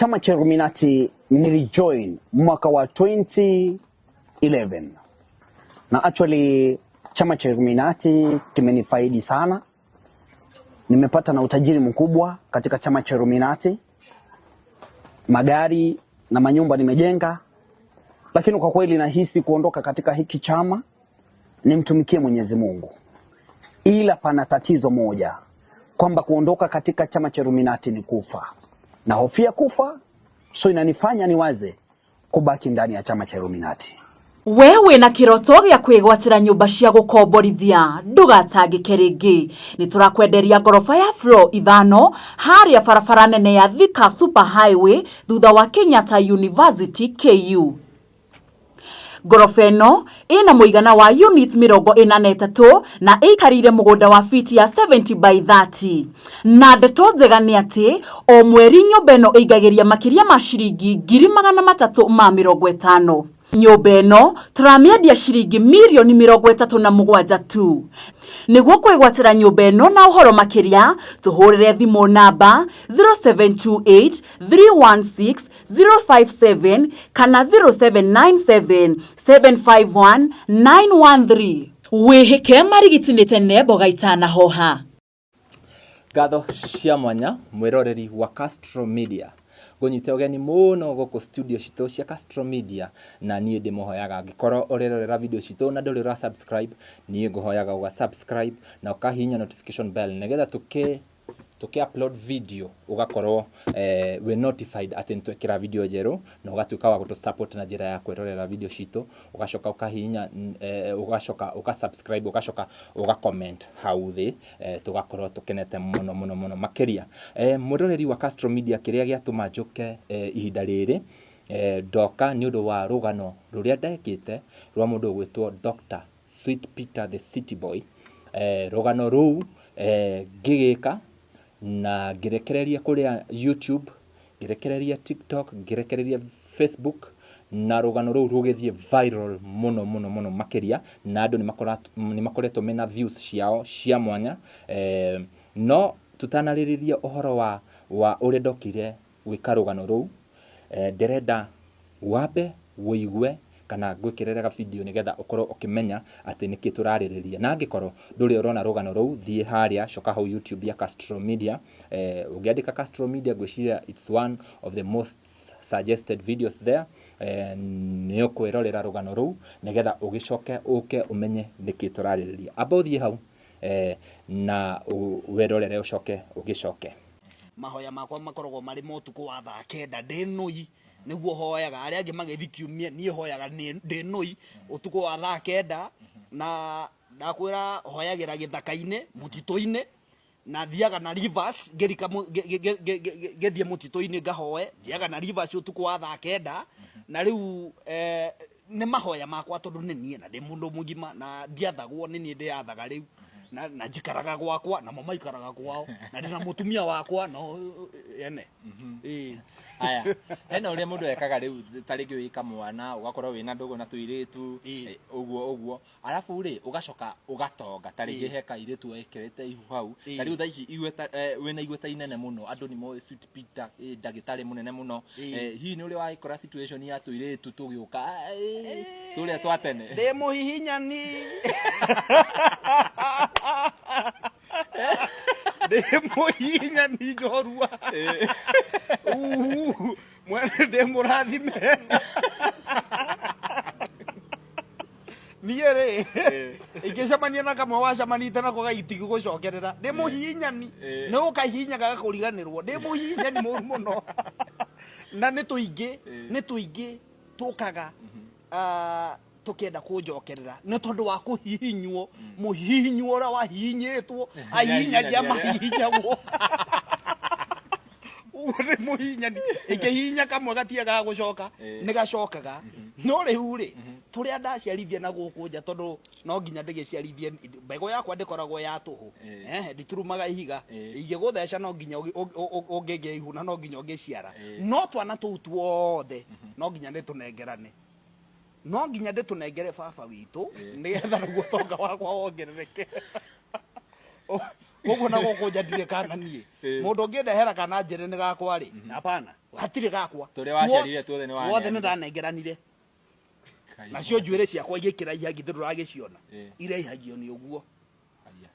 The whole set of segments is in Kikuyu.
Chama cha Illuminati nilijoin mwaka wa 2011 na actually chama cha Illuminati kimenifaidi sana. Nimepata na utajiri mkubwa katika chama cha Illuminati, magari na manyumba nimejenga, lakini kwa kweli nahisi kuondoka katika hiki chama nimtumikie Mwenyezi Mungu, ila pana tatizo moja kwamba kuondoka katika chama cha Illuminati ni kufa. Nahofia kufa, so inanifanya niwaze kubaki ndani ya chama cha Illuminati. We wĩna kĩroto gĩa kwĩgwatĩra nyũmba cia gũkomborithia ndũgatangĩke rĩngĩ. Nĩ tũrakwenderia ngoroba ya floor ithano harĩa barabara nene ya Thika Super Highway thutha wa Kenyatta University KU. Ngoroba ĩno ĩna mũigana wa unit 43 na ĩikarĩire mũgũnda wa fiti ya 70 by 30. Na ndeto njega nĩ atĩ o mweri nyũmba ĩno ĩingagĩria makĩria ma ciringi 350,000. Nyũmba ĩno tũramĩendia ciringi mirioni 37 tu. Nĩguo kwĩgwatĩra nyũmba ĩno na ũhoro makĩria tũhũrĩre thimũ namba 0728 316 057 kana 0797 751 913. Wĩhĩke marigiti nĩ tene mboga itanahoha. Ngatho cia mwanya mwĩroreri wa Castro Media. Ngũnyite ũgeni mũno gũkũ studio citũ cia Castro Media, na niĩ ndĩmũhoyaga angĩkorwo ũrerorera video citũ na ndũrĩ ũra subscribe, niĩ ngũhoyaga ũga subscribe na ũkahihinya notification bell nĩgetha tũkĩ upload video ũgakorwo wĩ notified atĩ nĩ twekĩra video njerũ, na ũgatuĩka wa gũtũ support na njĩra ya kwĩrorera video citũ, ũgacoka ũkahihinya, ũgacoka ũka subscribe, ũgacoka ũga comment hau thĩ, tũgakorwo tũkenete mũno mũno mũno makĩria. Mwĩroreri wa Castro Media, kĩrĩa gĩatũma njũke ihinda rĩrĩ, ndoka nĩ ũndũ wa rũgano rũrĩa ndekĩte rwa mũndũ ũgwĩtwo Dr. Sweet Peter the City Boy. Rũgano rũu ngĩgĩka na ngĩrekereria kũrĩa YouTube, ngĩrekereria TikTok, ngĩrekereria Facebook, na rũgano rũu rũgĩthiĩ viral mũno mũno mũno makĩria, na andũ nĩ makoretwo mena views ciao cia mwanya. No tũtanarĩrĩria ũhoro wa ũrĩa ndokire gwĩka rũgano rũu, ndĩrenda wambe wũigue kana ngwĩkĩrĩre ga video nĩgetha ũkorwo ũkĩmenya atĩ nĩkĩ tũrarĩrĩria. Na angĩkorwo ndũrĩ ũrona rũgano rũu, thiĩ harĩa, coka hau YouTube ya Castro Media. Ũngĩandĩka Castro Media, ngwĩciria it's one of the most suggested videos there. Nĩ ũkwĩrorera rũgano rũu nĩgetha ũgĩcoke ũke ũmenye nĩkĩ tũrarĩrĩria. Amba ũthiĩ hau na wĩrorere ũcoke ũgĩcoke. Mahoya makwa makoragwo marĩ ma ũtukũ wa thaa 9 ndĩ nũi, nĩguo hoyaga. Arĩa angĩ magĩthiĩ kiumia, niĩ hoyaga ndĩ nũi ũtukũ wa thaa 9, na ndakwĩra hoyagĩra gĩthaka-inĩ, mũtitũ-inĩ, na thiaga na reverse ngĩrika ngĩthiĩ mũtitũ-inĩ ngahoe, thiaga na reverse ũtukũ wa thaa 9, na rĩu nĩ mahoya makwa tondũ nĩ niĩ na ndĩ mũndũ mũgima na ndiathagwo, nĩ niĩ ndĩyathaga rĩu, na njikaraga gwakwa namo maikaraga kwao, na ndĩna mũtumia wakwa no ene. Ĩĩ. Aya, hena ũrĩa mũndũ ekaga rĩu, ta rĩngĩ wĩ kamwana ũgakorwo wĩna ndũgũ na tũirĩtu, ũguo ũguo, arabu rĩ ũgacoka ũgatonga, ta rĩngĩ he kairĩtu wekĩrĩte ihu hau, ta rĩu thaa ici igweta, wĩna igweta inene mũno, andũ nĩ moĩ Sweet Peter, ndagĩtarĩ mũnene mũno. Hihi nĩ ũrĩ wagĩkora situation ya tũirĩtu tũgĩũka, tũrĩa twa tene? Ndĩ mũhihinyani, ndĩ mũhihinyani njorua. Uhu, mwene ndĩ mũrathime. Niĩ rĩ, ingĩcemania na kamwe wacemanĩte nako gaitigũgũcokerera. Ndĩ mũhihinyani, nĩ ũkahihinya gagakũriganĩrwo. Ndĩ mũhihinyani mũru mũno, na nĩ tũingĩ, nĩ tũingĩ tũkaga tũkĩenda kũnjokerera nĩ tondũ wa kũhihinywo, mũhihinywo ũrĩa wahihinyĩtwo, ahihinyani amahihinyagwo ũguo. Nĩ mũhihinyani, ĩngĩhihinya kamwe gatiagaga gũcoka, nĩ gacokaga. No rĩu rĩ, tũrĩa ndaciarithia na gũkũ nja, tondũ no nginya ndĩgĩciarithie, mbegũ yakwa ndĩkoragwo ya tũhũ, nditurumaga ihiga, ingĩgũtheca no nginya ũngĩgĩa ihu na no nginya ũngĩciara. No twana tũu tuothe no nginya ndĩtũnengerane, no nginya ndĩtũnengere baba witũ nĩgetha naguo ũtonga wakwa wongerereke. Koguo na gũkũ nja ndirĩ kana niĩ. Mũndũ ũngĩndehera kana njĩre nĩ gakwa rĩ, hapana, hatirĩ gakwa. Tũrĩa waciarire tuothe nĩ Tuothe waneanire. nĩ ndanengeranire. Nacio njuĩrĩ ciakwa igĩkĩraiha, githĩ ndũragĩciona? Iraihagio nĩ ũguo. Haya.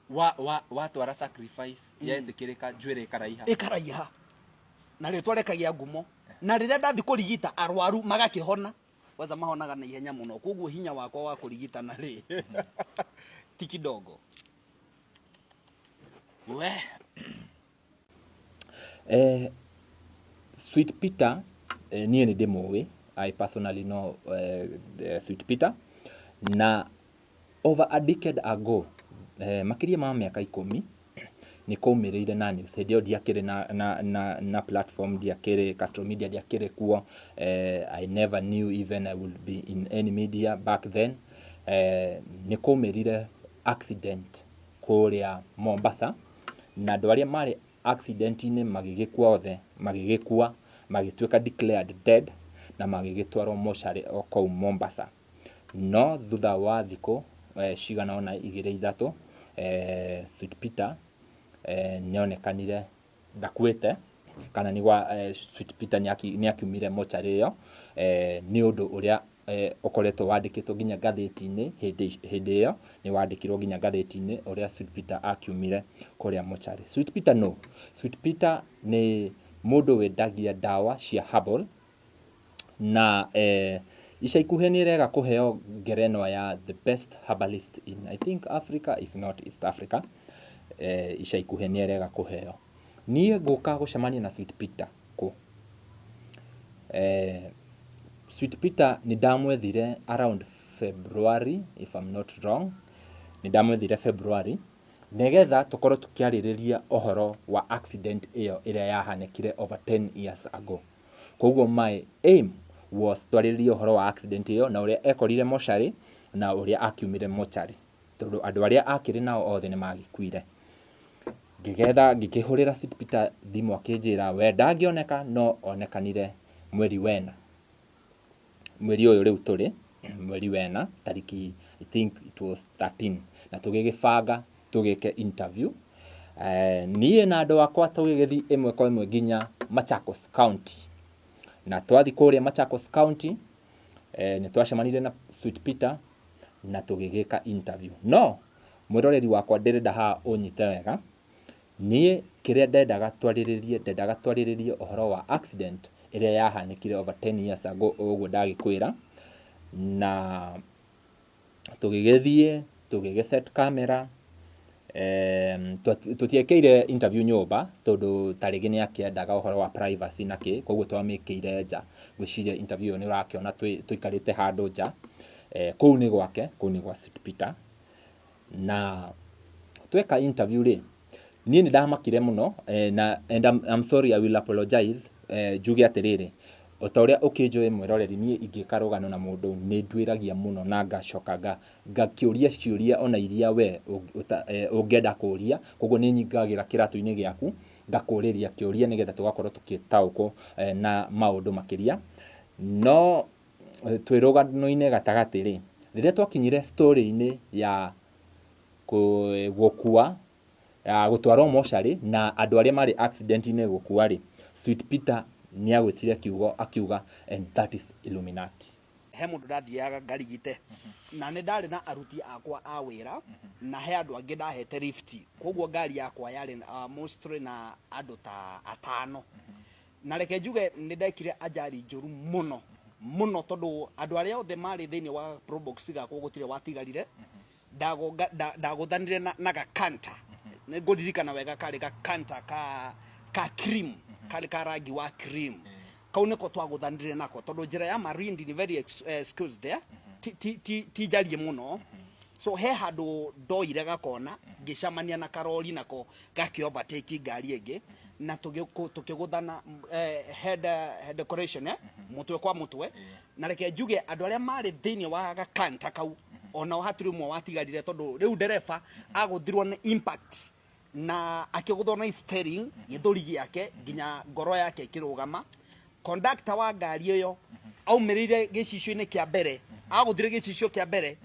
Wa wa watwara sacrifice yetĩkĩrĩka, njuĩrĩ ĩkaraiha. Ĩkaraiha na rĩtwa rĩkagĩa ngumo, na rĩrĩa ndathi kũrigita arwaru magakĩhona, kwanza mahonaga na ihenya mũno. Koguo hinya wakwa wa kũrigitana rĩ, ti kidogo. We. Sweet Peter, niĩ nĩ ndĩmũĩ, I personally know Sweet Peter, na over a decade ago, makĩria ma mĩaka 10, nĩ kwaumĩrĩire na news. Hĩndĩ ĩyo ndiakĩrĩ na platform, ndiakĩrĩ Castro Media, ndiakĩrĩ kuo. I never knew even I would be in any media back then. Nĩ kwaumĩrire accident kũrĩa Mombasa, na andũ arĩa marĩ accident-inĩ magĩgĩkua othe, magĩgĩkua, magĩtuĩka declared dead, na magĩgĩtwarwo mocarĩ o kũu Mombasa. No thutha wa thikũ cigana ũna, 2, 3, Sweet Peter nĩonekanire ndakuĩte, kana nĩ gwa Sweet Peter nĩ akiumire mocarĩ ĩyo, nĩ ũndũ ũrĩa ũkoretwo wandĩkĩtwo nginya ngathĩti-inĩ. Hĩndĩ ĩyo nĩ wandĩkirwo nginya ngathĩti-inĩ ũrĩa Sweet Peter akiumire kũrĩa mocarĩ. Sweet Peter no? Sweet Peter nĩ mũndũ wendagia ndawa cia herbal, na ica ikuhĩ nĩ ĩrega kũheo ngerenwa ya the best herbalist in, I think, Africa, if not East Africa. Ica ikuhĩ nĩ ĩrega kũheo. Niĩ ngũka gũcemania na Sweet Peter kũ? Sweet Peter nĩ ndamwethire around February, if I'm not wrong, nĩ ndamwethire February nĩgetha tũkorwo tũkĩarĩrĩria ũhoro wa accident ĩyo ĩrĩa yahanĩkire over 10 years ago. Koguo my aim was twarĩrĩrie ũhoro wa accident ĩyo na ũrĩa ekorire mocarĩ na ũrĩa akiumire mocarĩ, tondũ andũ arĩa akĩrĩ nao othe nĩ magĩkuire. Ngĩgetha, ngĩkĩhũrĩra Sweet Peter thimũ, akĩnjĩra we ndangĩoneka, no onekanire mweri wena, mweri ũyũ rĩu tũrĩ, mweri wena tariki, I think it was 13, na tũgĩgĩbanga tũgĩke interview. Niĩ na andũ akwa tũgĩgĩthiĩ ĩmwe kwa ĩmwe nginya Machakos County, na twathiĩ kũrĩa Machakos County, nĩ twacemanirie na Sweet Peter na tũgĩgĩka interview. No mwĩroreri wakwa, ndĩrenda haha ũnyite wega. Niĩ kĩrĩa ndendaga twarĩrĩrie, ndendaga twarĩrĩrie ũhoro wa accident ĩrĩa yahanĩkire over 10 years ago, ũguo ndagĩkwĩra. Na tũgĩgĩthiĩ tũgĩgĩ set camera. Tũtiekĩire interview nyũmba, tondũ ta rĩngĩ nĩ akĩendaga ũhoro wa privacy na kĩ, koguo twamĩkĩire nja. Ngwĩciria interview ĩyo nĩ ũrakĩona tũikarĩte handũ nja. Kũu nĩ gwake, kũu nĩ gwa Sweet Peter. Na tweka interview rĩ, niĩ nĩ ndamakire mũno, na and I'm sorry, I will apologize, njuge atĩrĩrĩ, o ta ũrĩa ũkĩnjũĩ, mwĩroreri, niĩ ingĩka rũgano na mũndũ nĩ nduĩragia mũno na ngacoka ngakĩũria ciũria ona iria we ũngĩenda kũũria. Koguo nĩ nyingagĩra kĩratũ-inĩ gĩaku, ngakũrĩria kĩũria nĩgetha tũgakorwo tũkĩtaũkwo na maũndũ makĩria. No twĩ rũgano-inĩ gatagatĩ rĩ, rĩrĩa twakinyire story-inĩ ya gũkua, ya gũtwarwo mocarĩ na andũ arĩa marĩ accident-inĩ gũkua rĩ, Sweet Peter nĩ agwĩtire kiugo akiuga, "And that is Illuminati." He mũndũ ndathiaga ngarigite, na nĩ ndarĩ na aruti akwa a wĩra, na he andũ angĩ ndahete lift. Koguo ngari yakwa yarĩ mostly na andũ ta atano. Na reke njuge nĩ ndekire ajali njũru mũno mũno, tondũ andũ arĩa othe marĩ thĩinĩ wa Probox gakwa gũtirĩ watigarire. Ndagũthanire na gakanta, nĩ ngũririkana wega, karĩ gakanta ka cream, karĩ ka rangi wa cream. Kau nĩko twagũthanire nako, tondũ njĩra ya Malindi nĩ very excused, eh? Ti njariĩ mũno, so he handũ ndoire gakona, ngĩcemania na karori, nako gakĩ overtake ngari ĩngĩ, na tũkĩgũthana head decoration, eh? Mũtwe kwa mũtwe. Na reke njuge andũ arĩa marĩ thĩinĩ wa gakanta kau onao hatirĩ ũmwe watigarire, tondũ rĩu ndereba agũthirwo nĩ impact na akĩgũthwo na steering, gĩthũri gĩake nginya ngoro yake ĩkĩrũgama. Conductor wa ngari ĩyo aumĩrĩire gĩcicio-inĩ kĩa mbere, agũthire gĩcicio kĩa mbere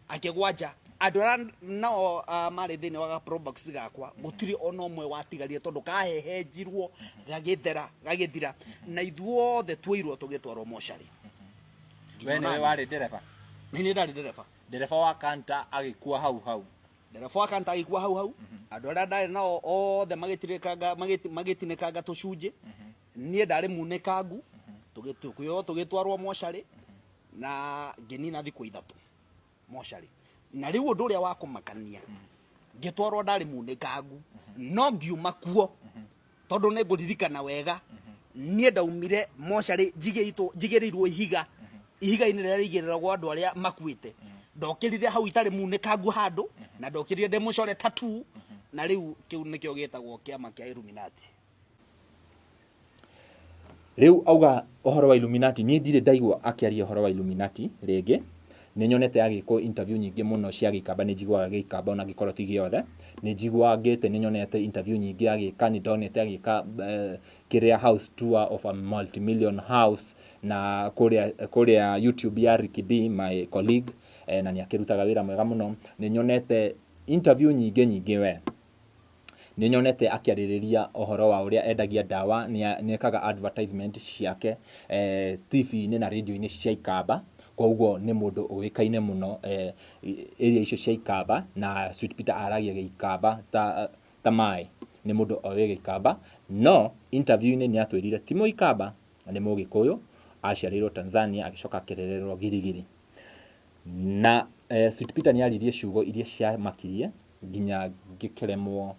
akĩgwa nja. Andũ arĩa nao marĩ thĩinĩ wa ga probox gakwa, gũtirĩ ona ũmwe watigarire, tondũ kahehenjirwo gagĩthera, gagĩthira, na ithuothe tuoirwo tũgĩtwarwo mocarĩ. We nĩwe warĩ ndereba? Nĩ niĩ ndarĩ ndereba. Ndereba wa Kanta agĩkua hau hau? Ndereba wa Kanta agĩkua hau hau. Andũ arĩa ndarĩ nao othe magĩtinĩkanga, magĩtinĩkanga tũcunjĩ. Niĩ ndarĩ munĩkangu, tũgĩkuoywo tũgĩtwarwo mocarĩ, na ngĩnina thikũ 3 mocarĩ. Na rĩu ũndũ ũrĩa wa kũmakania, ngĩtwarwo ndarĩ munĩkangu, no ngiuma kuo, tondũ nĩ ngũririkana wega, niĩ ndaumire mocarĩ njigĩrĩirwo ihiga, ihiga-inĩ rĩrĩa rĩigĩrĩragwo andũ arĩa makuĩte. Ndokĩrire hau itarĩ munĩkangu handũ, na ndokĩrire ndĩ mũcore tattoo, na rĩu kĩu nĩkĩo gĩtagwo kĩama kĩa Illuminati. Rĩu auga ũhoro wa Illuminati, niĩ ndirĩ ndaigua akĩaria ũhoro wa Illuminati rĩngĩ. Nĩ nyonete agĩkwo interview nyingĩ mũno cia Gĩkamba, nĩ njiguaga Gĩkamba ona angĩkorwo ti gĩothe. Nĩ njiguangĩte, nĩ nyonete interview nyingĩ agĩka, nĩ ndonete agĩka kĩrĩa house tour of a multi-million house na kũrĩa YouTube ya Ricky B, my colleague, na nĩ akĩrutaga wĩra mwega mũno. Nĩ nyonete interview nyingĩ nyingĩ we. Nĩ nyonete akĩarĩrĩria ũhoro wa ũrĩa endagia ndawa, nĩ ekaga advertisement ciake TV-inĩ na radio-inĩ cia Ikamba, koguo nĩ mũndũ ũĩkaine mũno area icio cia Ikamba, na Sweet Peter aragia Gĩikamba ta maĩ, nĩ mũndũ oĩ Gĩikamba, no interview-inĩ nĩ atwĩrire ti Mũikamba, nĩ Mũgĩkũyũ, aciarĩirwo Tanzania agĩcoka akĩrererwo Girigiri. Na Sweet Peter nĩ aririe ciugo iria ciamakirie nginya ngĩkĩremwo,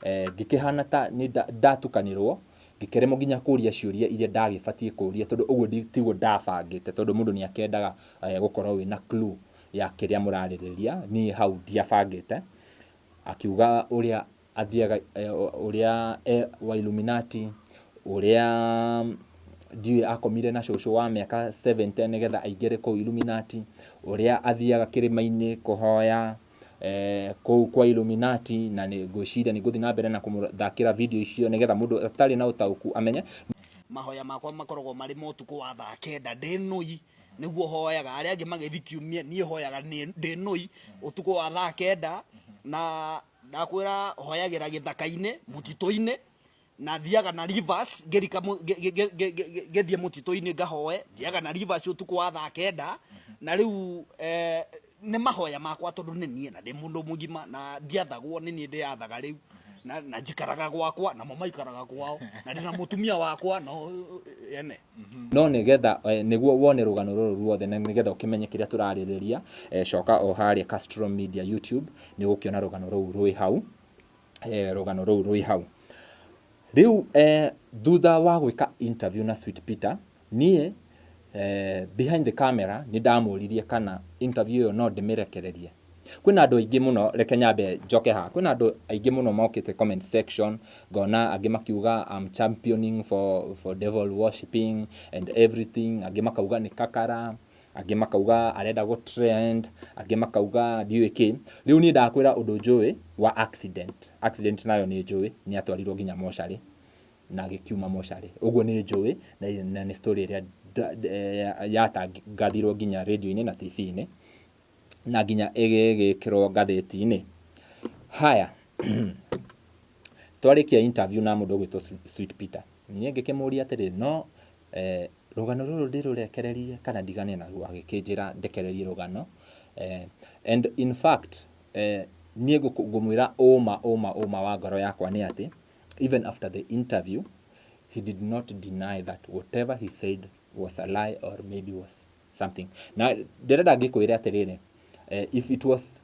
ngĩkĩhana ta nĩ ndatukanĩrwo, ngĩkĩremwo nginya kũria ciũria iria ndagĩbatiĩ kũria, tondũ ũguo tiguo ndabangĩte, tondũ mũndũ nĩ akĩendaga gũkorwo wĩna clue ya kĩrĩa mũrarĩrĩria, niĩ hau ndiabangĩte. Akiuga ũrĩa athiaga, ũrĩa e wa Illuminati, ũrĩa ndiũĩ akomire na cũcũ wa mĩaka 70 nĩgetha aingĩre kũu Illuminati, ũrĩa athiaga kĩrĩma-inĩ kũhoya kũu kwa Illuminati, na nĩ ngwĩciria nĩ ngũthiĩ na mbere na kũmũthakĩra video icio nĩgetha mũndũ atarĩ na ũtaũku amenye. Mahoya makwa makoragwo marĩ ma ũtukũ wa thaa 9 ndĩ nũi, nĩguo hoyaga. Arĩa angĩ magĩthiĩ kiumia, niĩ hoyaga ndĩ nũi ũtukũ wa thaa 9, na ndakwĩra hoyagĩra gĩthaka-inĩ, mũtitũ-inĩ, na thiaga na rivers ngĩrika ngĩthiĩ mũtitũ-inĩ ngahoe, thiaga na rivers ũtukũ wa thaa 9, na rĩu nĩ mahoya makwa, tondũ nĩ niĩ na ndĩ mũndũ mũgima na ndiathagwo, nĩ niĩ ndĩyathaga rĩu, na njikaraga gwakwa namo maikaraga kwao, na ndĩna mũtumia wakwa no ene. No nĩgetha nĩguo wone rũgano rũrũ ruothe na nĩgetha ũkĩmenye kĩrĩa tũrarĩrĩria, coka o harĩa Castro Media YouTube, nĩ ũgũkĩona rũgano rũu rwĩ hau. Rũgano rũu rwĩ hau. Rĩu thutha wa gwĩka interview na Sweet Peter, niĩ behind the camera nĩ ndamũririe kana interview ĩyo no ndĩmĩrekererie. Kwĩna andũ aingĩ mũno, reke nyambe njoke haha, kwĩna andũ aingĩ mũno mokĩte comment section, ngona angĩ makiuga I'm championing for devil worshipping and everything, angĩ makauga nĩ kakara, angĩ makauga arenda gũ trend, angĩ makauga ndiũĩ kĩ. Rĩu niĩ ndakwĩra ũndũ njũĩ wa accident. Accident nayo nĩ njũĩ, nĩ atwarirwo nginya mocarĩ na agĩkiuma mocarĩ. Ũguo nĩ njũĩ, na nĩ story ĩrĩa yatangathirwo nginya radio-inĩ na TV-inĩ, na nginya ĩgĩkĩrwo ngathĩti-inĩ. Haya, twarĩkia interview na mũndũ ũgwĩtwo Sweet Peter, niĩ ngĩkĩmũria atĩrĩrĩ, no rũgano rũrũ ndĩrũrekererie kana ndigane naruo? Agĩkĩnjĩra ndekererie rũgano. And in fact, niĩ ngũmwĩra ũma ũma ũma wa ngoro yakwa nĩ atĩ, even after the interview, he did not deny that whatever he said was a lie or maybe was something. Na ndĩrenda ngĩkwĩre atĩrĩrĩ, if it was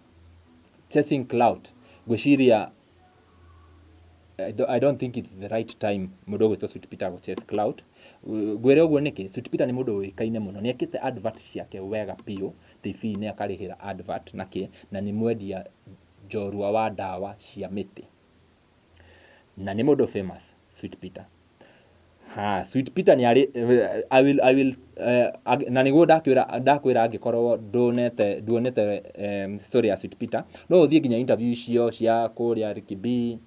chasing clout, ngwĩciria I don't think it's the right time mũndũ ũgwĩtwo Sweet Peter gũ chase clout. Ngwĩre ũguo nĩkĩ? Sweet Peter nĩ mũndũ ũĩkaine mũno, nĩ ekĩte advert ciake wega biũ, TV-inĩ akarĩhĩra advert na kĩ, na nĩ mwendia njorua wa ndawa cia mĩtĩ. Na nĩ mũndũ famous, Sweet Peter. Ha, Sweet Peter nĩ arĩ, I will, na nĩguo ndakwĩra angĩkorwo nduonete story ya Sweet Peter, no ũthiĩ nginya interview icio cia kũrĩa Ricky B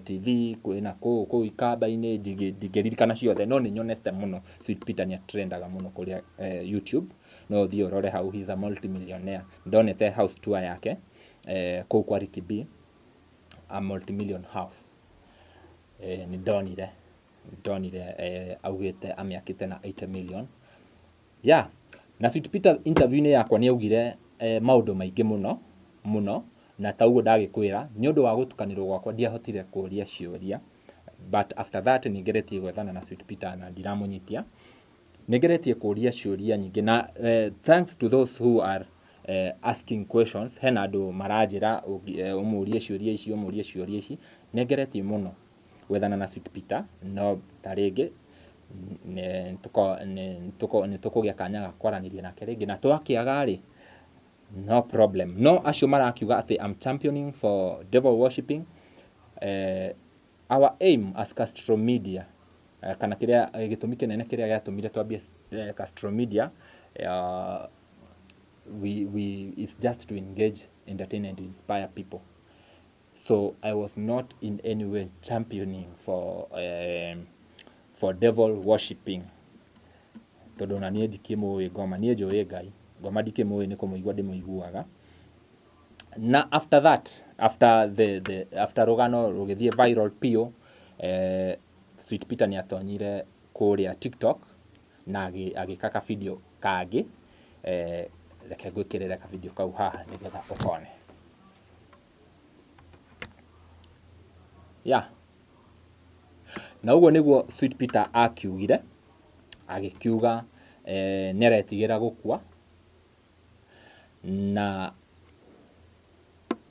TV, kwĩna kũu Ikamba-inĩ, ndingĩririkana ciothe, no nĩ nyonete mũno Sweet Peter nĩ atrendaga mũno kũrĩa YouTube, no ũthiĩ ũrore hau, he is a multimillionaire. Ndonete house tour yake. Kũu kwa Ricky B, a multi-million house. Nĩ ndonire, nĩ ndonire augĩte amĩakĩte na 80 million. Yeah, na Sweet Peter interview-inĩ yakwa nĩ augire maũndũ maingĩ mũno mũno, na ta ũguo ndagĩkwĩra, nĩ ũndũ wa gũtukanĩrwo gwakwa ndiahotire kũria ciũria, but after that nĩ ngeretie gwethana na Sweet Peter na ndiramũnyitia. Nĩ ngeretie kũria ciũria nyingĩ na thanks to those who are asking questions, hena andũ maranjĩra ũmũrie ciũria ici, ũmũrie ciũria ici, nĩ ngeretie mũno gwethana na Sweet Peter, no ta rĩngĩ nĩ tũkũgĩa kanya ga kwaranĩria nake rĩngĩ, na twakĩaga rĩ, no problem. No acio marakiuga atĩ I'm championing for devil worshipping, our aim as Castro Media, kana kĩrĩa gĩtũmi kĩnene kĩrĩa gĩatũmire twambie Castro Media, we is just to engage, entertain and inspire people. So I was not in any way championing for devil worshipping, tondũ ona niĩ ndikĩmũĩ ngoma, niĩ njũĩ Ngai, ngoma ndikĩmũĩ, nĩ kũmũigua ndĩmũiguaga. Na after that, after the after rũgano rũgĩthiĩ viral biũ, Sweet Peter nĩ atonyire kũrĩa TikTok na agĩka ka video kangĩ. Reke ngwĩkĩrĩre ka video kau haha nĩgetha ũkone. Yeah. Na ũguo nĩguo Sweet Peter akiugire, agĩkiuga nĩ aretigĩra gũkua, na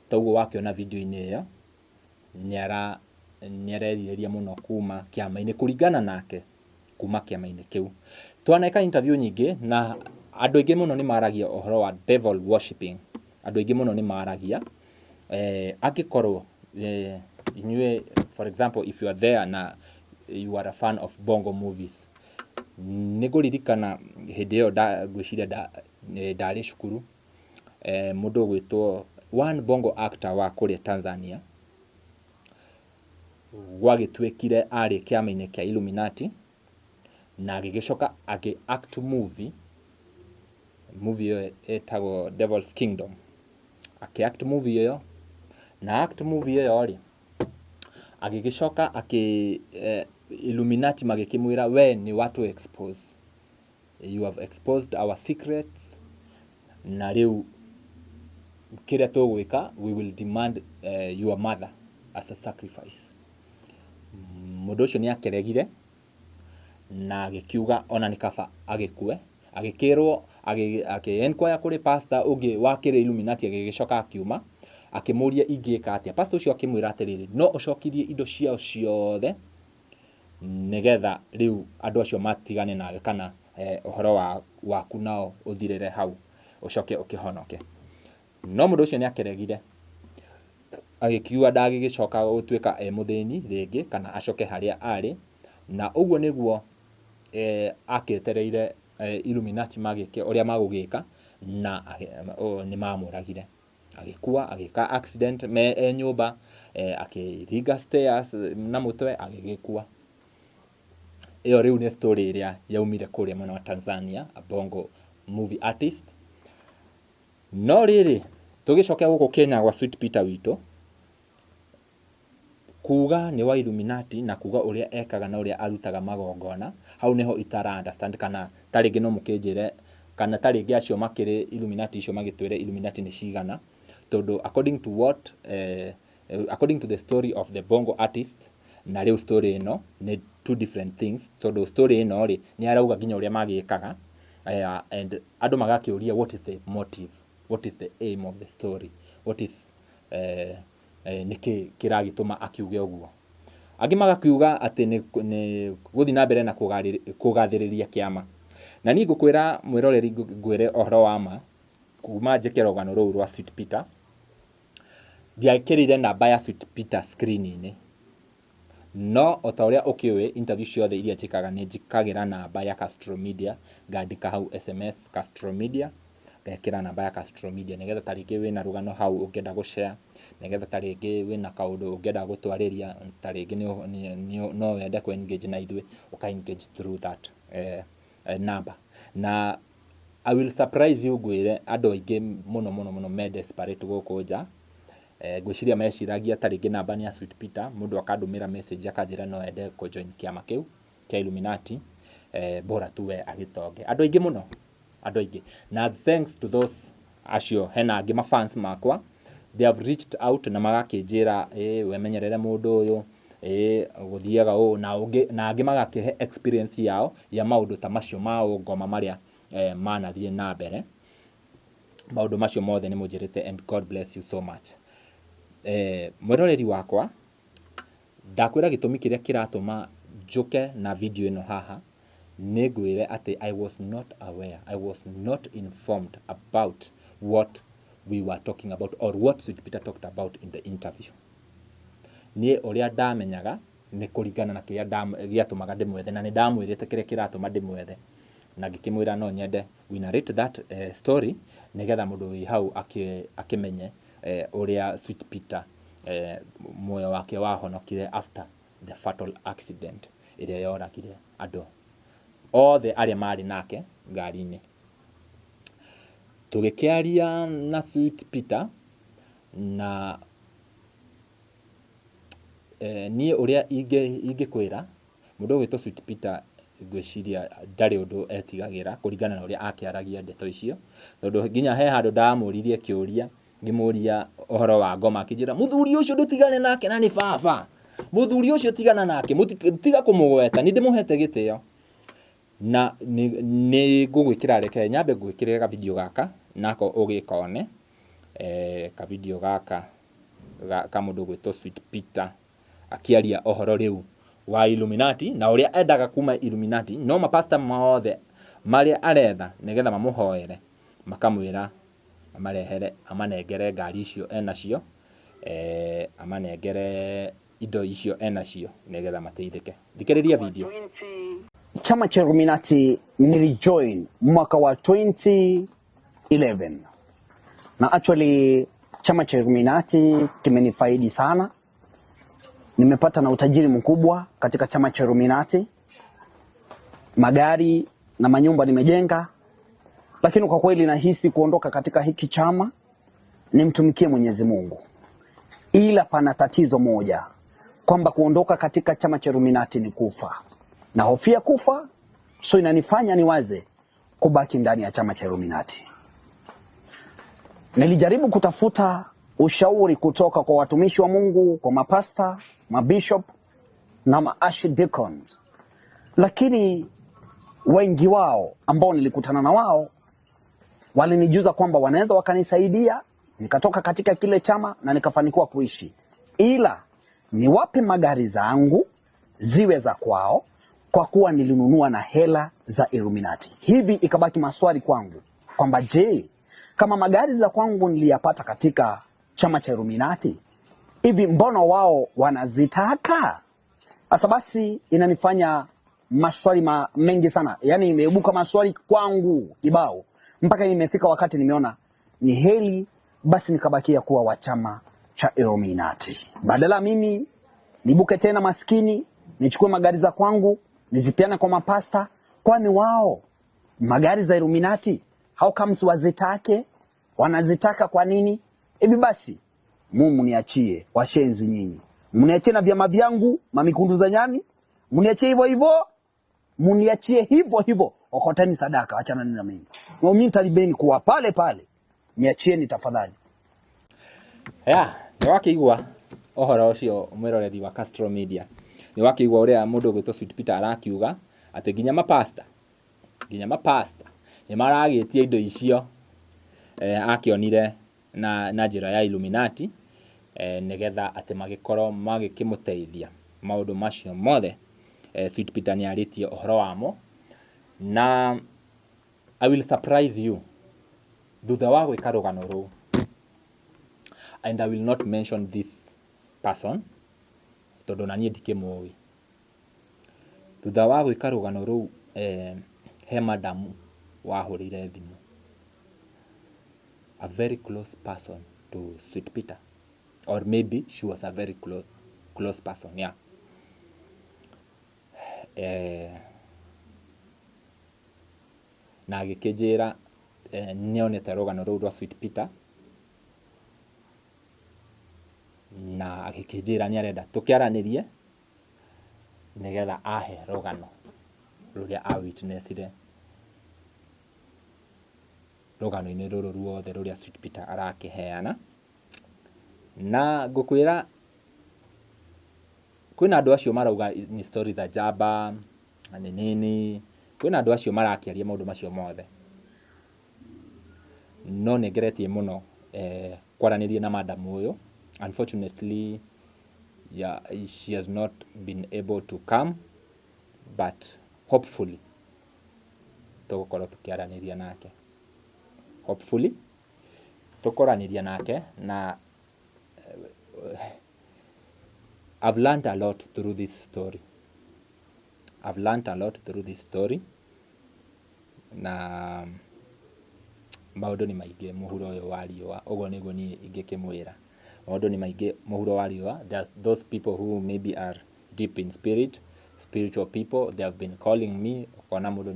toguo wakĩona video-inĩ ĩyo, nĩ arerirĩria mũno kuma kĩama-inĩ, kũringana nake, kuma kĩama-inĩ kĩu. Twaneka interview nyingĩ na andũ aingĩ mũno nĩ maragia ũhoro wa devil worshipping, andũ aingĩ mũno nĩ maragia. Angĩkorwo inyuĩ, for example, if you are there na you are a fan of Bongo movies, nĩ ngũririkana hĩndĩ ĩyo ngwĩciria ndarĩ cukuru, mũndũ ũgwĩtwo one Bongo actor wa kũrĩa Tanzania, gwagĩtuĩkire arĩ kĩama-inĩ kĩa Illuminati, na agĩgĩcoka agĩ act movie, movie ĩyo ĩtagwo Devil's Kingdom. Akĩ act movie ĩyo, na act movie ĩyo rĩ, agĩgĩcoka akĩ Illuminati magĩkĩmwĩra, "We nĩ watu expose, you have exposed our secrets, na rĩu kĩrĩa tũgwĩka, we will demand your mother as a sacrifice." Mũndũ ũcio nĩ akĩregire na agĩkiuga ona nĩ kaba agĩkue. Agĩkĩrwo akĩ enquire kũrĩ pastor ũngĩ wakĩrĩ Illuminati, agĩgĩcoka akiuma akĩmũria, "Ingĩka atĩa?" Pastor ũcio akĩmwĩra atĩrĩrĩ, no ũcokirie indo ciao ciothe nĩgetha rĩu andũ acio matigane nawe, kana ũhoro waku nao ũthirĩre hau, ũcoke ũkĩhonoke. No mũndũ ũcio nĩ akĩregire, agĩkiuga ndagĩgĩcoka gũtuĩka e mũthĩni rĩngĩ kana acoke harĩa arĩ. Na ũguo nĩguo akĩetereire Illuminati magĩke ũrĩa magũgĩka, na nĩ mamũragire, agĩkua, agĩka accident me e nyũmba, akĩringa stairs na mũtwe, agĩgĩkua. Ĩyo rĩu nĩ story ĩrĩa yaumire kũrĩa mwena wa Tanzania, a Bongo movie artist. No rĩrĩ, tũgĩcoke gũkũ Kenya gwa Sweet Peter witũ, kuga nĩ wa Illuminati na kuga ũrĩa ekaga na ũrĩa arutaga magongona, hau nĩho itara understand. Kana ta rĩngĩ no mũkĩnjĩre, kana ta rĩngĩ acio makĩrĩ Illuminati icio magĩtwĩre Illuminati nĩ cigana, tondũ according to the story of the Bongo artist na rĩu story ĩno nĩ two different things, tondũ story ĩno rĩ, nĩ arauga nginya ũrĩa magĩkaga, and andũ magakĩũria, what is the motive, what is the aim of the story, what is nĩkĩ kĩragĩtũma akiuge ũguo? Angĩ magakiuga atĩ nĩ gũthiĩ na mbere na kũgathĩrĩria kĩama. Na niĩ ngũkwĩra, mwĩroreri, ngwĩre ũhoro wa ma, kuma njĩke rũgano rũu rwa Sweet Peter, ndiakĩrĩire namba ya Sweet Peter screen-inĩ. No o ta ũrĩa ũkĩũĩ, interview ciothe iria njĩkaga nĩ njĩkagĩra namba ya Castro Media, ngandĩka hau SMS Castro Media, ngekĩra namba ya Castro Media, nĩgetha ta rĩngĩ wĩna rũgano hau ũngĩenda gũ-share, nĩgetha ta rĩngĩ wĩna kaũndũ ũngĩenda gũtwarĩria, ta rĩngĩ no wende kũ engage na ithuĩ, ũka engage through that number. Na I will surprise you, ngwĩre andũ aingĩ mũno mũno mũno me desperate gũkũ nja. Ngwĩciria meciragia ta rĩngĩ namba nĩ ya Sweet Peter, mũndũ akandũmĩra message akanjĩra no ende kũ join kĩama kĩu kĩa Illuminati, bora tu we agĩtonge. Andũ aingĩ mũno, andũ aingĩ. Na thanks to those acio, hena angĩ ma fans makwa, they have reached out na magakĩnjĩra ĩ wemenyerere mũndũ ũyũ, ĩ gũthiaga ũũ, na ũngĩ, na angĩ magakĩhe experience yao ya maũndũ ta macio ma ũngoma marĩa manathiĩ na mbere. Maũndũ macio mothe nĩ mũnjĩrĩte and God bless you so much. Mwĩroreri wakwa, ndakwĩra gĩtũmi kĩrĩa kĩratũma njũke na video ĩno haha, nĩ ngwĩre atĩ I was not aware, I was not informed about what we were talking about or what Sweet Peter talked about in the interview. Niĩ ũrĩa ndamenyaga nĩ kũringana na kĩrĩa gĩatũmaga ndĩmwethe, na nĩ ndamwĩrĩte kĩrĩa kĩratũma ndĩmwethe, na ngĩkĩmwĩra no nyende we narrate that story nĩgetha mũndũ wĩ hau akĩmenye ũrĩa Sweet Peter muoyo wake wahonokire after the fatal accident ĩrĩa yoragire andũ othe arĩa marĩ nake ngari-inĩ. Tũgĩkĩaria na Sweet Peter na niĩ ũrĩa ingĩkwĩra, mũndũ ũgwĩtwo Sweet Peter ngwĩciria ndarĩ ũndũ etigagĩra kũringana na ũrĩa akĩaragia ndeto icio, tondũ nginya he handũ ndamũririe kĩũria, ngĩmũria ũhoro wa ngoma, akĩnjĩra mũthuri ũcio ndũtigane nake na nĩ baba, mũthuri ũcio tigana nake, tiga kũmũgweta, nĩ ndĩmũhete gĩtĩo. Na nĩ ngũgwĩkĩra, reke nyambe ngwĩkĩre ka video gaka nako ũgĩkone, ka video gaka ka mũndũ ũgwĩtwo Sweet Peter akĩaria ũhoro rĩu wa Illuminati na ũrĩa endaga kuma Illuminati, no mapasta mothe marĩa aretha nĩgetha mamũhoere makamwĩra amarehere, amanengere ngari icio enacio, amanengere indo icio enacio nĩgetha mateithĩke. Thikĩrĩria video. Chama cha Illuminati nilijoin mwaka wa 2011 na actually chama cha Illuminati kimenifaidi sana. Nimepata na utajiri mkubwa katika chama cha Illuminati, magari na manyumba nimejenga, lakini kwa kweli nahisi kuondoka katika hiki chama nimtumikie Mwenyezi Mungu, ila pana tatizo moja kwamba kuondoka katika chama cha Illuminati ni kufa. Nahofia kufa, so inanifanya niwaze kubaki ndani ya chama cha Illuminati. Nilijaribu kutafuta ushauri kutoka kwa watumishi wa Mungu, kwa mapasta, mabishop na maarchdeacons, lakini wengi wao ambao nilikutana na wao walinijuza kwamba wanaweza wakanisaidia nikatoka katika kile chama na nikafanikiwa kuishi, ila niwape magari zangu ziwe za kwao, kwa kuwa nilinunua na hela za Illuminati. Hivi ikabaki maswali kwangu kwamba je, kama magari za kwangu niliyapata katika chama cha Illuminati, hivi mbona wao wanazitaka? Sasa basi inanifanya maswali mengi sana, yaani imeibuka maswali kwangu kibao, mpaka imefika wakati nimeona ni heri basi nikabakia kuwa wa chama cha Illuminati, badala mimi nibuke tena maskini nichukue magari za kwangu nizipiane kwa mapasta, kwani wao magari za Illuminati how comes wazitake? Wanazitaka kwa nini? Hivi basi mu mniachie, washenzi nyinyi, mniachie na vyama vyangu mamikundu za nyani, mniachie hivyo hivyo, mniachie hivyo hivyo, okoteni sadaka, achana na mimi. Mimi nitalibeni kuwa pale pale, niachieni tafadhali. Ya, nĩ wakĩigua ũhoro ũcio mwĩroreri wa Castro Media. Nĩ wakĩigua ũrĩa mũndũ ũgwĩtwo Sweet Peter arakiuga atĩ nginya mapasta nĩ maragĩtia indo icio akĩonire na njĩra ya Illuminati nĩgetha atĩ magĩkorwo magĩkĩmũteithia maũndũ macio mothe. Sweet Peter nĩ arĩtie ũhoro wamo na I will surprise you thutha wa gwĩka rũgano rũu, and I will not mention this person tondũ na niĩ ndikĩmũĩ. Thutha wa gwĩka rũgano rũu, he madamu wahũrĩire thimũ, a very close person to Sweet Peter, or maybe she was a very close person, yeah. Na agĩkĩnjĩra nĩonete rũgano rũu rwa Sweet Peter. Na agĩkĩnjĩra nĩ arenda tũkĩaranĩrie nĩgetha ahe rũgano rũrĩa a witnessire rũgano-inĩ rũrũ ruothe rũrĩa Sweet Peter arakĩheana. Na ngũkwĩra kwĩna andũ acio marauga ni story za jaba na nĩ nini, kwĩna andũ acio marakĩaria maũndũ macio mothe, no nĩ ngeretie mũno kwaranĩria na madam ũyũ. Unfortunately, yeah, she has not been able to come, but hopefully tũgũkorwo tũkĩaranĩria nake, hopefully tũkwaranĩria nake. Na I've learned a lot through this story. I've learned a lot through this story. Na maũndũ nĩ maingĩ mũhuro ũyũ wa riũa, ũguo nĩguo niĩ ingĩkĩmwĩra. Maũndũ nĩ maingĩ mũhuro wa riũa. There's those people who maybe are deep in spirit, spiritual people, they have been calling me, ũkona mũndũ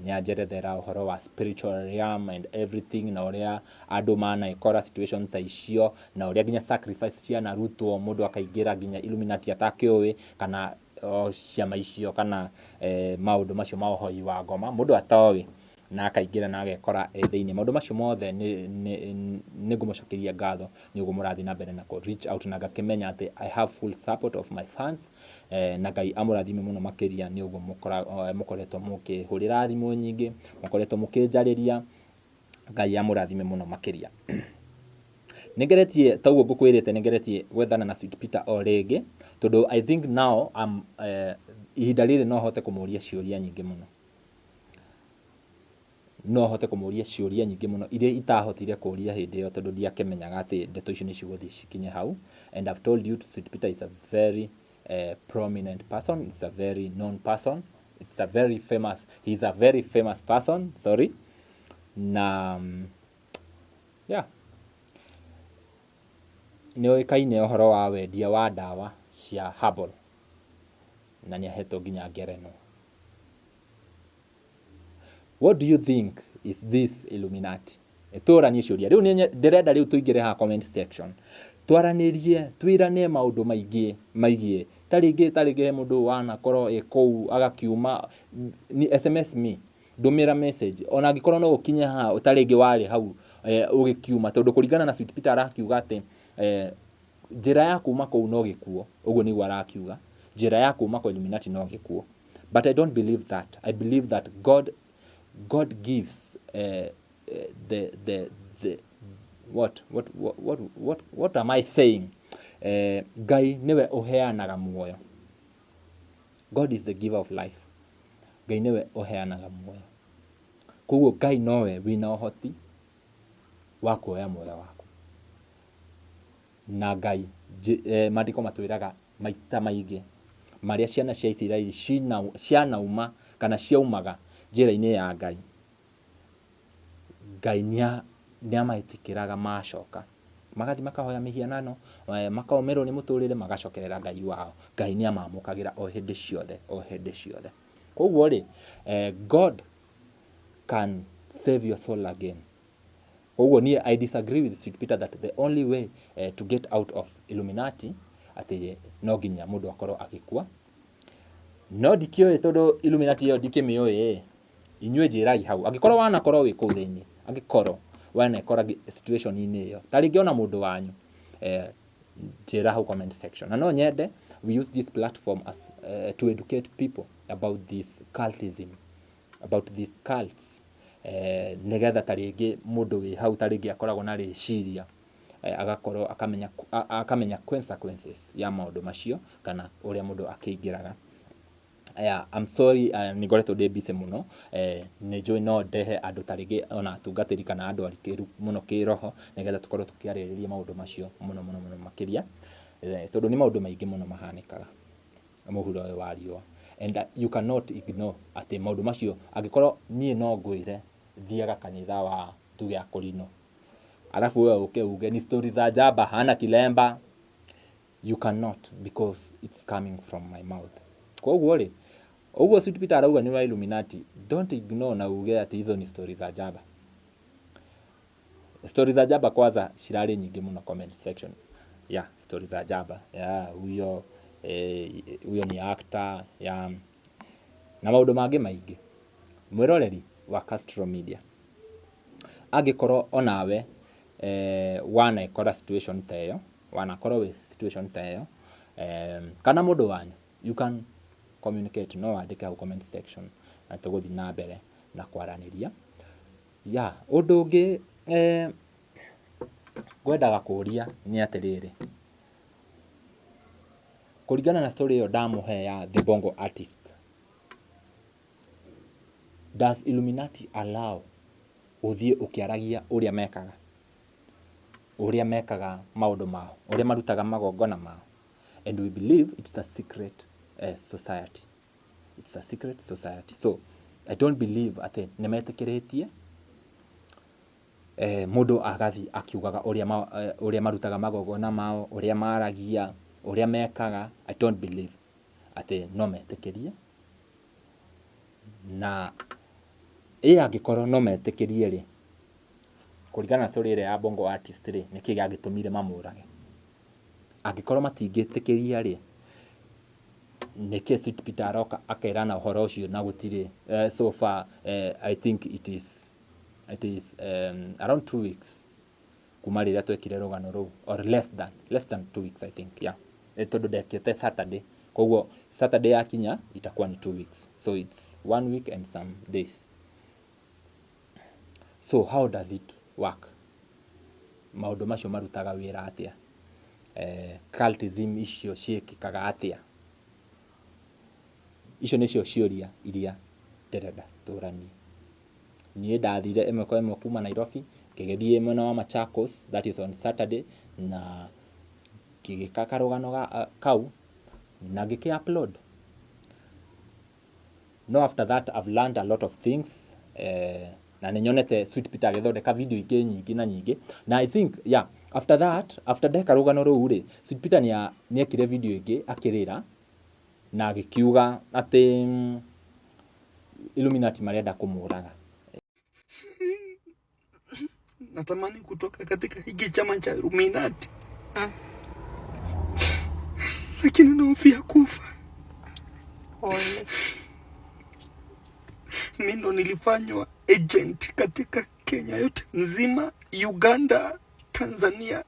nĩ anjerethera ũhoro wa spiritual realm and everything, na ũrĩa andũ manekora situation ta icio, na ũrĩa nginya sacrifice cianarutwo, mũndũ akaingĩra nginya Illuminati atakĩũĩ, kana o ciama icio, kana maũndũ macio ma ũhoi wa ngoma, mũndũ atoĩ na akaingĩra na agekora e thĩinĩ. Maũndũ macio mothe nĩ ngũmũcokeria ngatho nĩ ũguo mũrathiĩ na mbere na kũ reach out, na ngakĩmenya atĩ I have full support of my fans. Na Ngai amũrathime mũno makĩria nĩ ũguo mũkoretwo mũkĩhũrĩra thimũ nyingĩ, mũkoretwo mũkĩnjarĩria. Ngai amũrathime mũno makĩria. Nĩ ngeretie, ta ũguo ngũkwĩrĩte, nĩ ngeretie gwethana na Sweet Peter o rĩngĩ, tondũ I think now ihinda rĩrĩ no hote kũmũria ciũria nyingĩ mũno, no hote kũmũria ciũria nyingĩ mũno iria itahotire kũria hĩndĩ ĩyo, tondũ ndiakĩmenyaga atĩ ndeto icio nĩ cigũthiĩ cikinye hau. And I've told you, Sweet Peter is a very prominent person, it's a very known person, it's a very famous he's a very famous person, sorry. Na yeah, nĩ oĩkaine ũhoro wa wendia wa ndawa cia herbal, na nĩ ahetwo nginya ngerenwa. What do you think is this Illuminati? Tũranie ciũria rĩu. Nĩ ndĩrenda rĩu tũingĩre haha comment section, twaranĩrie, twĩrane maũndũ maingĩ maigiĩ. Ta rĩngĩ he mũndũ wanakorwo ĩ kũu agakiuma. Ni SMS me, ndũmĩra message, ona angĩkorwo no ũkinye haha, ta rĩngĩ warĩ hau ũgĩkiuma, tondũ kũringana na Sweet Peter arakiuga atĩ njĩra ya kuma kũu no gĩkuũ. Ũguo nĩguo arakiuga, njĩra ya kuma kwa Illuminati no gĩkuũ. But I don't believe that. I believe that God gives the what am I saying? Ngai nĩwe ũheanaga muoyo. God is the giver of life. Ngai nĩwe ũheanaga muoyo, koguo Ngai nowe wĩna ũhoti wa kuoya muoyo waku. Na Ngai, maandĩko matwĩraga maita maingĩ marĩa ciana cia Isiraeli cianauma kana ciaumaga njĩra-inĩ ya Ngai, Ngai nĩametĩkĩraga macoka, magathiĩ makahoya mĩhianano, makomĩrwo nĩ mũtũrĩre, magacokerera Ngai wao. Ngai nĩamamũkagĩra o hĩndĩ ciothe, o hĩndĩ ciothe. Koguo rĩ, God can save your soul again. Koguo niĩ I disagree with Sweet Peter that the only way to get out of Illuminati atĩ no nginya mũndũ akorwo agĩkua. No ndikĩũĩ, tondũ Illuminati ĩyo ndikĩmĩũĩ. Inyuĩ njĩrai hau, angĩkorwo wanakorwo wĩ kũu thĩinĩ, angĩkorwo wanekora situation-inĩ ĩyo, ta rĩngĩ ona mũndũ wanyu, njĩra hau comment section. Na no nyende we use this platform as to educate people about this cultism, about these cults, nĩgetha ta rĩngĩ mũndũ wĩ hau, ta rĩngĩ akoragwo na rĩciria, agakorwo akamenya consequences ya maũndũ macio, kana ũrĩa mũndũ akĩingĩraga. Yeah, I'm sorry, nĩ ngoretwo ndĩ busy mũno. Nĩ njũĩ no ndehe andũ, ta rĩngĩ ona atungatĩri kana andũ arikĩru mũno kĩroho, nĩgetha tũkorwo tũkĩarĩrĩria maũndũ macio mũno mũno mũno makĩria, tondũ nĩ maũndũ maingĩ mũno mahanĩkaga mũhuro ũyũ wa riũa, and you cannot ignore atĩ maũndũ macio. Angĩkorwo niĩ no ngwĩre thiaga kanitha wa tuge Akorino, alafu wewe uke uge ni stori za jaba, hana kilemba, you cannot, because it's coming from my mouth. Koguo rĩ, ũguo Sweet Peter arauga nĩ wa Illuminati, don't ignore na uge ati hizo ni stori za jaba. Stori za jaba kwanza cirarĩ nyingĩ mũno comment section. Yeah, story za jaba. Yeah, huyo huyo ni actor, yeah, na maũndũ mangĩ maingĩ. Mwĩroreri wa Castro Media, angĩkorwo onawe wanekora situation ta ĩyo, wanakorwo wĩ situation ta ĩyo, kana mũndũ wanyu, you can communicate, no wandĩke hau comment section na tũgũthiĩ na mbere na kwaranĩria. Yeah, ũndũ ũngĩ ngwendaga kũria nĩ atĩrĩrĩ, kũringana na story ĩyo ndamũhe ya The Bongo Artist, does Illuminati allow ũthiĩ ũkĩaragia ũrĩa mekaga, ũrĩa mekaga maũndũ mao, ũrĩa marutaga magongona mao? And we believe it's a secret society. It's a secret society. So I don't believe atĩ nĩ metĩkĩrĩtie mũndũ agathiĩ akiugaga ũrĩa ũrĩa marutaga magongona mao, ũrĩa maragia, ũrĩa mekaga. I don't believe atĩ no metĩkĩrie. Na ĩ angĩkorwo no metĩkĩrie rĩ, kũringana na story ĩrĩa ya Bongo Artist rĩ, nĩkĩ gĩagĩtũmire mamũrage? Angĩkorwo matingĩtĩkĩria rĩ, nĩkĩ Sweet Peter aroka akerana ũhoro ũcio na gũtirĩ so far I think it is around 2 weeks kuma rĩrĩa twekire rũgano rũu, or less than 2 weeks, I think, yeah. Tondũ ndekĩte Saturday, koguo Saturday yakinya itakuwa ni 2 weeks, so it's one week and some days. So how does it work? Maũndũ macio marutaga wĩra atĩa? Cultism icio ciĩkĩkaga atĩa? Icio nĩcio ciũria iria ndĩrenda tũranie. Niĩ ndathire ĩmwe kwa ĩmwe kuma Nairobi ngĩgĩthiĩ mwena wa Machakos, that is on Saturday, na ngĩgĩka karũgano kau na ngĩkĩ upload. No after that I've learned a lot of things, na nĩ nyonete Sweet Peter agĩthondeka video ingĩ nyingĩ na nyingĩ. Na I think, yeah, after that, after ndeka rũgano rũu rĩ, Sweet Peter nĩ nĩekire video ĩngĩ akĩrĩra na agĩkiuga atĩ Illuminati marenda kũmũraga. Natamani kutoka katika hiki chama cha Illuminati, lakini nahofia kufa. Pole. Mi ndo nilifanywa agent katika Kenya yote nzima, Uganda, Tanzania,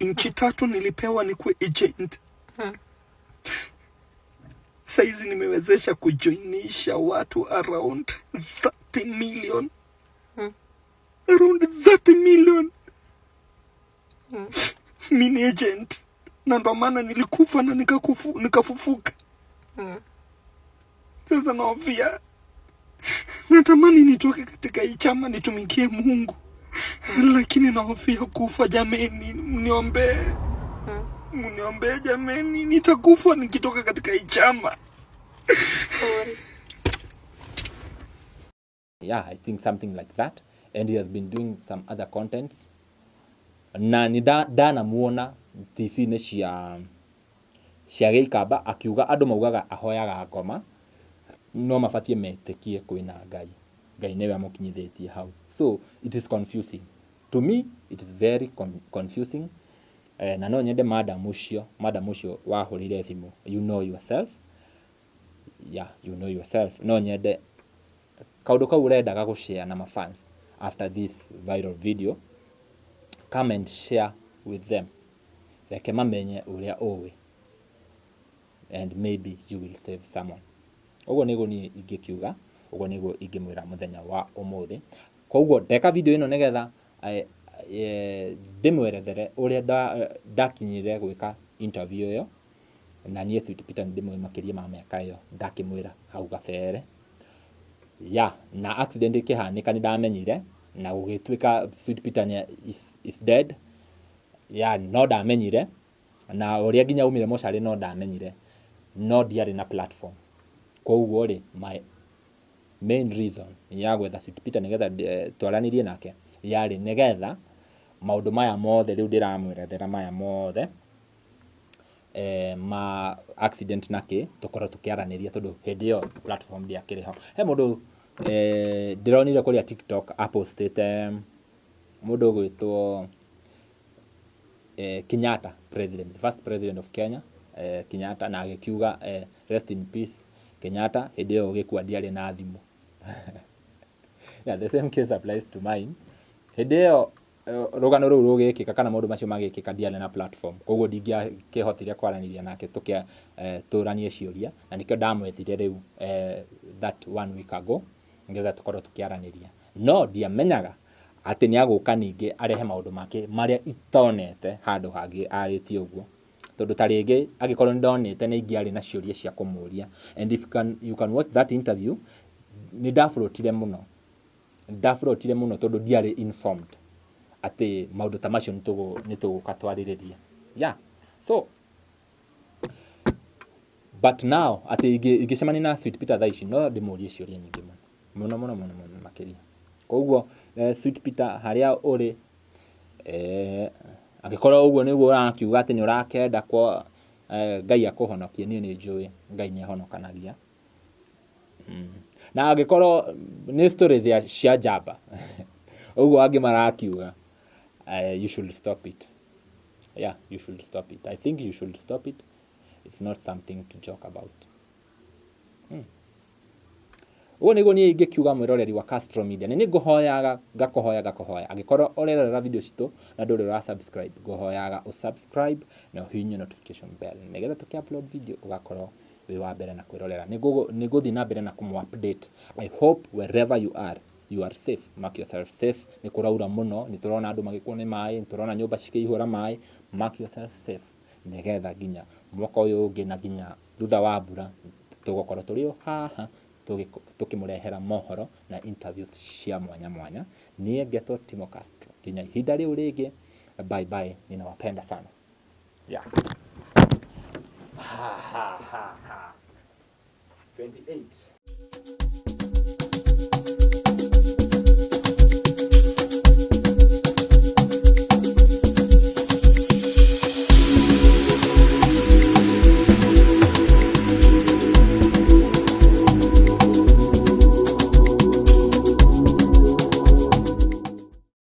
nchi tatu nilipewa nikuwe agent. Saizi nimewezesha kujoinisha watu around 30 million, around 30 million. Mi ni agent na ndo maana nilikufa na nikafufuka. Sasa nahofia, natamani nitoke katika hii chama nitumikie Mungu, lakini nahofia kufa. Jameni, mniombee, mniombee jameni, nitakufa nikitoka katika hii chama. Pole. Yeah, I think something like that, and he has been doing some other contents na nĩ ndanamuona TV-inĩ cia gĩikamba akiuga andũ maugaga ahoyaga ngoma, no mabatiĩ metĩkie kwĩna Ngai. Ngai nĩwe amũkinyithĩtie hau. So it is confusing to me, it is very confusing. Na no nyende madam ũcio wahũrĩire thimũ, you know yourself, yeah, you know yourself, no nyende kaũndũ kau ũrendaga gũshare na mafans after this viral video, come and share with them. Reke mamenye ũrĩa ũĩ and maybe you will save someone. Ũguo nĩguo niĩ ingĩkiuga, ũguo nĩguo ingĩmwĩra mũthenya wa ũmũthĩ. Koguo ndeka video ĩno nĩgetha ndĩmwerethere ũrĩa ndakinyire gwĩka interview ĩyo. Na niĩ Sweet Peter nĩ ndĩmũĩ makĩria ma mĩaka ĩyo ndakĩmwĩra hau gabere ya na accident ĩkĩhanĩka. Nĩ ndamenyire na gũgĩtuĩka Sweet Peter is dead ya, no ndamenyire na ũrĩa nginya aumire mocarĩ, no ndamenyire, no ndiarĩ na platform. Koguo rĩ, my main reason ya gwetha Sweet Peter nĩgetha twaranĩrie nake yarĩ nĩgetha maũndũ maya mothe rĩu ndĩramwerethera, maya mothe ma accident na kĩ, tũkorwo tũkĩaranĩria, tondũ hĩndĩ ĩyo platform ndĩakĩrĩ ho. He mũndũ ndĩronire kũrĩa TikTok apostĩte, mũndũ ũgwĩtwo Kenyatta president, the first president of Kenya, Kenyatta, na agĩkiuga rest in peace Kenyatta, hĩndĩ ĩyo ũgĩkua ndiarĩ na thimũ. Yeah, the same case applies to mine. Hĩndĩ ĩyo rũgano rũu rũgĩkĩka kana maũndũ macio magĩkĩka ndiarĩ na platform, koguo ndingĩakĩhotire kwaranĩria nake tũkĩa tũranie ciũria, na nĩkĩo ndamwethire rĩu that one week ago nĩgetha tũkorwo tũkĩaranĩria. No ndiamenyaga atĩ nĩ agũka ningĩ arehe maũndũ make marĩa itonete handũ hangĩ arĩtie ũguo, tondũ ta rĩngĩ angĩkorwo nĩ ndonete nĩ ingĩarĩ na ciũria cia kũmũria. And if you can watch that interview, nĩ ndaflotire mũno, ndaflotire mũno tondũ ndiarĩ informed atĩ maũndũ ta macio nĩ tũgũka twarĩrĩrie. Yeah, so but now atĩ ingĩcemania na Sweet Peter thaa ici no ndĩmũrie ciũria nyingĩ mũno mũno mũno mũno mũno makĩria. Koguo Sweet Peter, harĩa ũrĩ, angĩkorwo ũguo nĩguo ũrakiuga atĩ nĩ ũrakenda kwa Ngai akũhonokie, niĩ nĩ njũĩ Ngai nĩ ahonokanagia. Na angĩkorwo nĩ stories ya cia njamba ũguo angĩ marakiuga, you should stop it. Yeah, you should stop it. I think you should stop it. It's not something to joke about. Ũguo nĩguo niĩ ingĩkiuga, mwĩroreri wa Castro Media. Nĩ ngũhoyaga, ngakũhoya, ngakũhoya, angĩkorwo ũrerorera video citũ na ndũrĩ ũra subscribe, ngũhoyaga ũsubscribe na ũhihinye notification bell nĩgetha tũkĩ upload video ũgakorwo wĩ wa mbere na kwĩrorera. Nĩ ngũthiĩ na mbere na kũmũ update. I hope wherever you are, you are safe. Mark yourself safe. Nĩ kũraura mũno, nĩ tũrona andũ magĩkwo nĩ maĩ, nĩ tũrona nyũmba cikĩihũra maĩ. Mark yourself safe nĩgetha nginya mwaka ũyũ ũngĩ na nginya thutha wa mbura tũgũkorwo tũrĩ o haha tũkĩmũrehera mohoro na interviews cia mwanya mwanya. Niĩ ngetwo Timo Castro. Nginya ihinda rĩu rĩngĩ, bye bye, ninawapenda sana. Yeah. Ha, ha, ha, ha. 28.